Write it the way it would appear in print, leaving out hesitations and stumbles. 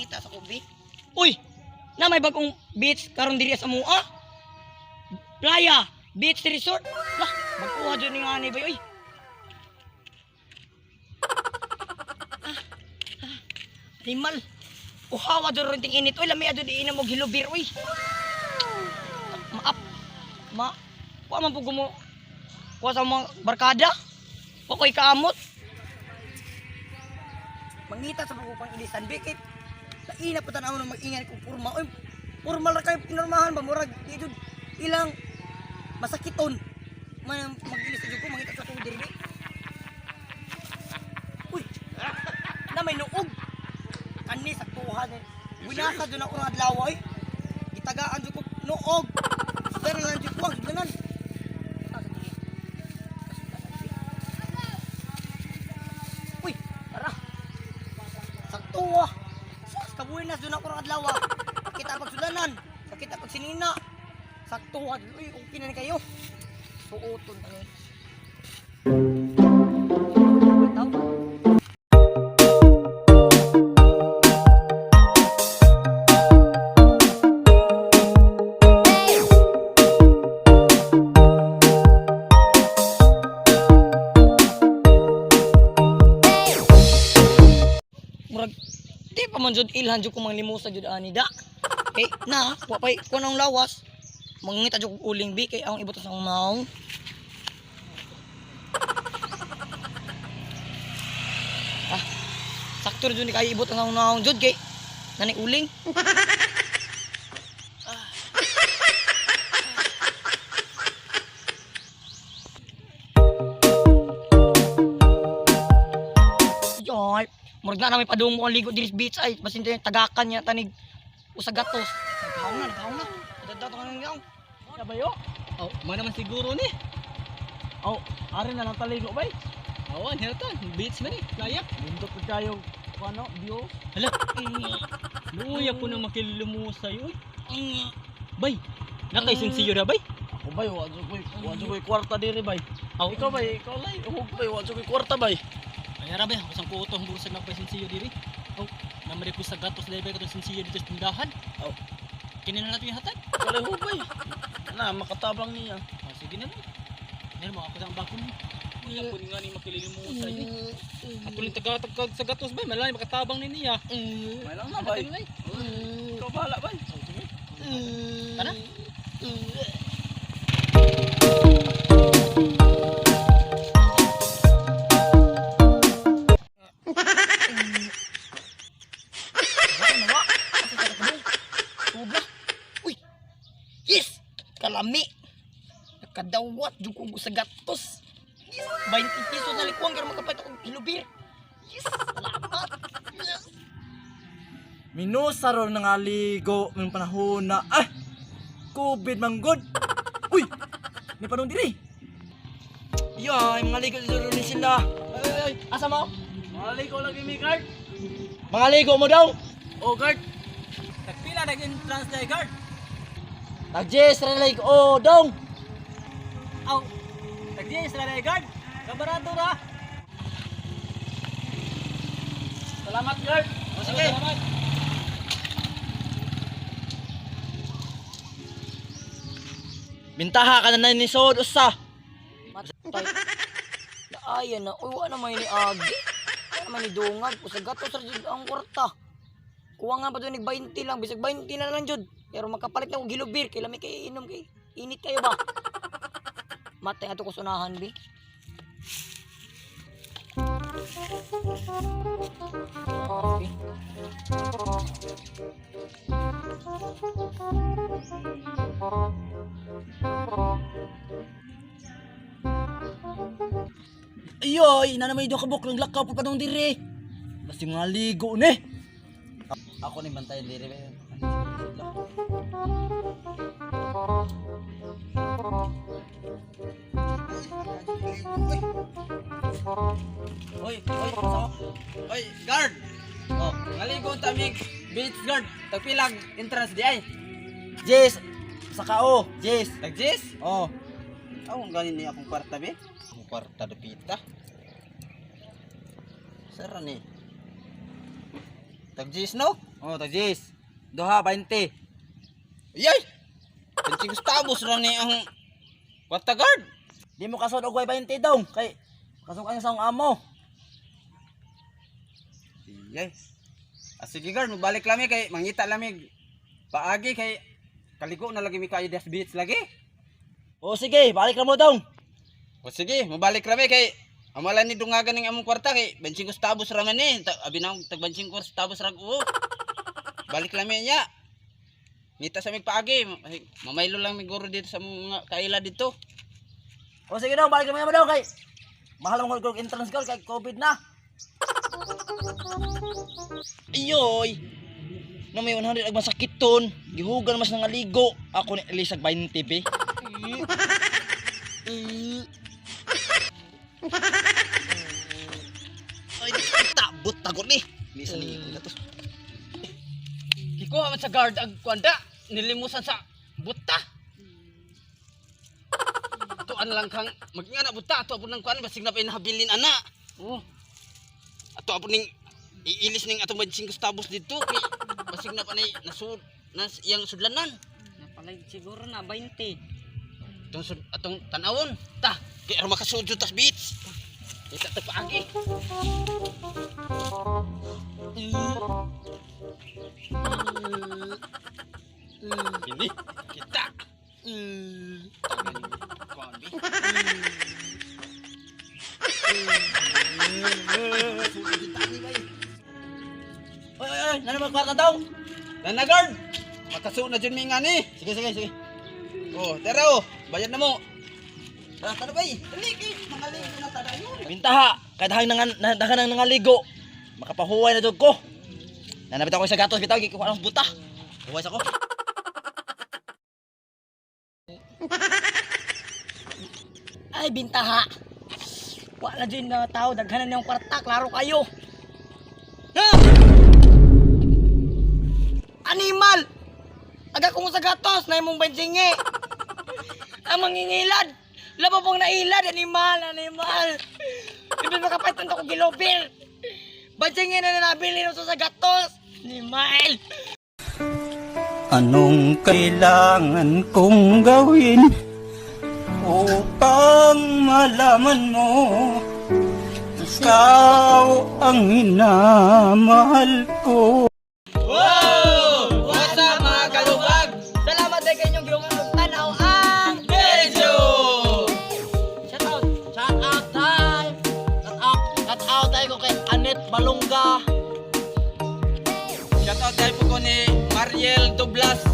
Mangita sa kubi. Uy! Na may bagong beach karon diri sa mua. Playa, beach resort. Lah, magkuha jud ni nga ni bay oy. Ah, ah, Animal. Uhawa jud ron ting init oy, lami adto di ina mo gilubir oy. Maap. Ma. Wa man pud mo kuha sa mga barkada. Wa ko'y kaamot. Mangita sa pagkupang ilisan bikit. Laina pa tanaw na mag-ingay kung purma. Oy, formal ra kayo pinormahan ba murag di jud ilang masakiton. Man mag-ilis jud ko mangita sa ko diri. Uy. Na may nuog. Kani sa tuha ni. Winasa jud ako ng adlaw oy. Gitagaan jud ko nuog. Pero lang jud ko ang sudlanan. Uy, tara. Sakto ah. Sus, kabuhinas doon ako ng adlaw ah. Sakit ang pagsudanan. Sakit ang pagsinina. Sakto ah. Uy, okay na ni kayo. Suoton tayo. Murag di pa man jud ilhan jud ko manglimusa jud ani da. Kay na, wa pay kuan ang lawas. Mangita jud kog uling bi kay ang ibutos ang maong. Ah, sakto ra jud ni kayo ibutang ang naong jud kay nani uling. Yoy, murag na may padung mo ang ligo diri sa beach ay basin tayo tagakan niya tanig usagatos. Naghaong na, naghaong na. Daddato ka nang yaong. Kabayo? Oh, man naman siguro ni. Oh, ari na lang taligo bay. Awan, hiratan, beach man eh, playa. Bundok ko tayo, ano, view. Hala. Luya ko na makilimusay oy. Bay, nakaisinsiyo na bay. Ako bay, wa jud koy kwarta diri bay. Aw, Ikaw bay, ikaw lay, hug bay, wa jud koy kwarta bay. Ay ra bay, ako sang kuto ang bursag na paisinsiyo diri. Oh, namari ko sa gatos dai bay katong sinsiyo dito sa tindahan. Aw. Kini na natin hatag. Ikaw lay hug bay. Na makatabang niya. Oh, sige na lang. Meron mo ako sa ang bakon mo. Uy, ako ni nga ni makilimusay eh. Ato ning tagatag sa gatos bay, malay makatabang ni niya. May lang na bay. Hatag bay. Ikaw bahala bay. Oh, sige. Tara. Wa na wa. Asa sa katubong? Tubla. Uy. Yes! Kalami. Nakadawat jud ko sa gatos. Yes, 20 pesos na likuan karon makapait ako hilubir. Yes, salamat. Yes. Minusa ron nga ligo ng panahon na ah COVID man gud. Uy, may panong diri. Yoy, mga ligo dito ni sila. Ay, ay, ay, asa mo? Mga ligo lagi mi guard. Mga ligo mo daw. Oh guard. Tagpila nag entrance day guard. Tag-jess ra ligo oh dong. Aw. Tagdiya sila day guard. Kabarato ra. Salamat guard. O, sige. Salamat. Bintaha ka na ni Sod usa. Matay. Laaya na. Uy, wa na may ni Agi. Wa na may ni Dungag. Usa gatos ra jud ang kwarta. Kuha nga pa doon 20 lang. Bisag 20 na lang jud. Pero makapalit na og hilubir. Kay lami kay inom kay init kayo ba? Matay ato ko sunahan bi. Okay. Ayoy, ina na may duha ka buok ng lakaw pa padong dire. Basta mga ligo ni. Ako ni bantayan dire. Oy, oy, kasama. Oy, guard. Oh, ngaligo ta mig beach guard. Tagpilag entrance di ay. Jess, saka o, Jess. Tagjis? Oh, Aw, ang ganin ni akong kwarta be. Akong kwarta dupita. Sara ni. Tag-G's no? Oh, tag-G's. Duha 20. Yay! 25 centavos ra ni ang kwarta, guard. Di mo kasod og 20 dong kay kasong kayo sa akong amo. Yay. Ah, sige guard, mabalik lami kay mangita lami. Paagi kay kaligo na lagi mi kayo des beach lagi. O sige, balik na mo dong. O sige, mabalik rami kay amala ni dungagan ning among kwarta kay 25 centavos ra man ni. Abi na tag 25 centavos ra ko. Balik lami niya. Ngita sa mig paagi, mamaylo lang mi guro dito sa mga kaila dito. O sige dong, balik na mo dong kay mahal mo kog entrance girl kay COVID na. Iyoy. Na may 100 ag masakiton, gihugan mas nangaligo. Ako ni Elisag 20 be. Ay, di tabot tagor ni. Lisa ni gatos. Gikuha man sa guard ang kuanda, nilimusan sa buta. Tuan lang kang magingana buta ato apon nang kuan basig na pa inahabilin ana. Oh, Ato apon ning iilis ning atong 25 centavos dito kay basig na pa nay nasud nas iyang sudlanan. Napalay siguro na 20. Atong sud atong tanawon ta kay aron makasud jud tas beach. Kita ta paagi. Ini kita. Kuan bi. Oy oy oy, nana magkwarta dong. Nana guard. Makasuod na jud mi nga ni. Sige sige sige. Oh, tara oh, bayad na mo. Tara tara bay. Dali kay makaligo na tadayon. Bintaha, kay dahang nangan dahang nang nangaligo. Makapahuway na jud ko. Nanabit ako sa gatos bitaw gikuha ng buta. Huway sa ko. Ay, bintaha. Wala dyan na tao, daghanan niyang kwarta, klaro kayo. Ha? Animal! Aga kong sa gatos, na imong bensingi. Ang mangingilad! Labo pong nailad, animal, animal! Ibig makapaitan ko gilobil! Bensingi na nabili no sa gatos! Animal! Anong kailangan kong gawin upang malaman mo ikaw ang minamahal ko? What's up mga kalubag? Salamat din kay inyong gihungong tanaw ang Medyo! Shout out! Shout out time. Shout out, shout out tayo ko kay Annette Malungga. Shout out dahil po ko ni Mariel Doblas.